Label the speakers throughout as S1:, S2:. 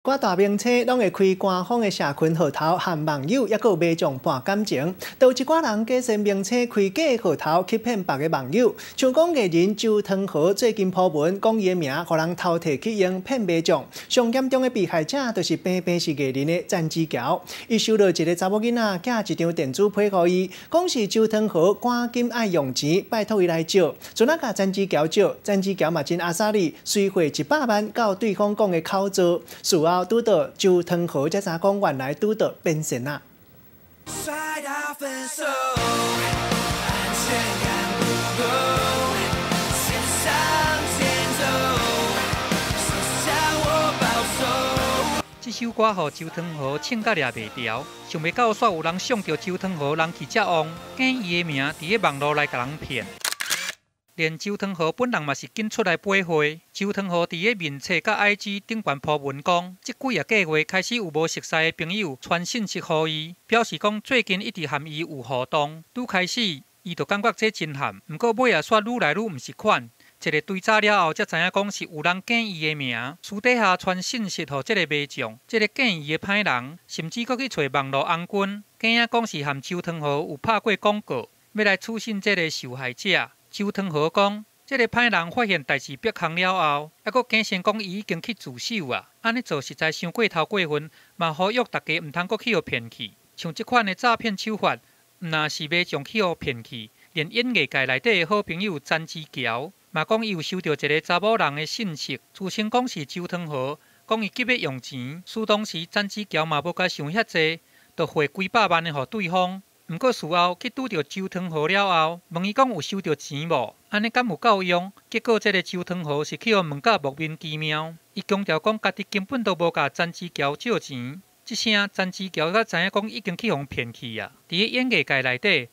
S1: 寡大明星攏會開官方的社群號頭，和網友抑閣有民眾搏感情。都有一寡人假說明星開假號頭去騙別个網友，像講藝人周湯豪最近 po 文講伊的名，予人偷提去用騙民眾。上嚴重的被害者就是平平是藝人的詹子喬，伊收到一个查某囡仔寄一張電子批予伊，講是周湯豪趕緊愛用錢，拜託伊來借。陣仔共詹子喬借，詹子喬嘛真阿莎力，隨匯100萬到對方講的口座，事後拄著周湯豪才知講原來拄著騙線仔。
S2: 摔到分手，安全感不夠，線上節奏，誰向我招手？
S3: 這首歌予周湯豪唱甲掠袂牢，想袂到煞有人衝著周湯豪人氣遮旺，假伊的名佇咧網路來共人騙。連周湯豪本人嘛是緊出來掰話。周湯豪佇咧面冊佮 IG 頂懸 po 文講，這幾仔個月開始有無熟似的朋友傳訊息予伊，表示講最近一直和伊有互動。拄開始，伊就感覺這真譀，毋過尾仔煞愈來愈毋是款。一个追查了後，才知影講是有人假伊的名，私底下傳訊息予這个民眾，這个假伊的歹人，甚至閣去揣網路紅軍，假講是和周湯豪有拍過廣告，欲來取信這个受害者。周湯豪講，這个歹人發現代誌煏空了後，猶閣假聲講伊已經去自首啊！按呢做實在傷過頭過分，嘛呼籲大家毋通閣去予騙去。像這款的詐騙手法，毋但是民眾去予騙去，連演藝界內底的好朋友詹子喬，嘛講伊有收著一个查某人的訊息，自稱講是周湯豪，講伊急欲用錢。事當時詹子喬嘛無共想遐濟，就匯幾百萬的予對方。毋過事後去拄著周湯豪了後，問伊講有收著錢無？按呢敢有夠用？結果這个周湯豪是去予問甲莫名其妙。伊強調講家己根本都無共詹子喬借錢。這聲詹子喬才知影講已經去予騙去啊！佇咧演藝界內底，予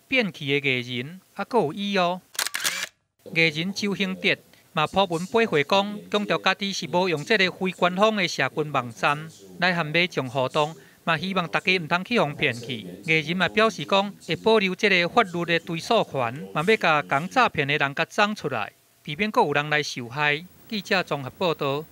S3: 騙去的藝人，猶閣有伊哦。藝人周興哲嘛 po 文掰話講，強調家己是無用這个非官方的社群網站來和民眾互動。嘛希望大家毋通去予騙去。藝人嘛表示講，會保留這个法律的追訴權，嘛欲共仝詐騙的人共摠出來，避免閣有人來受害。記者綜合報導。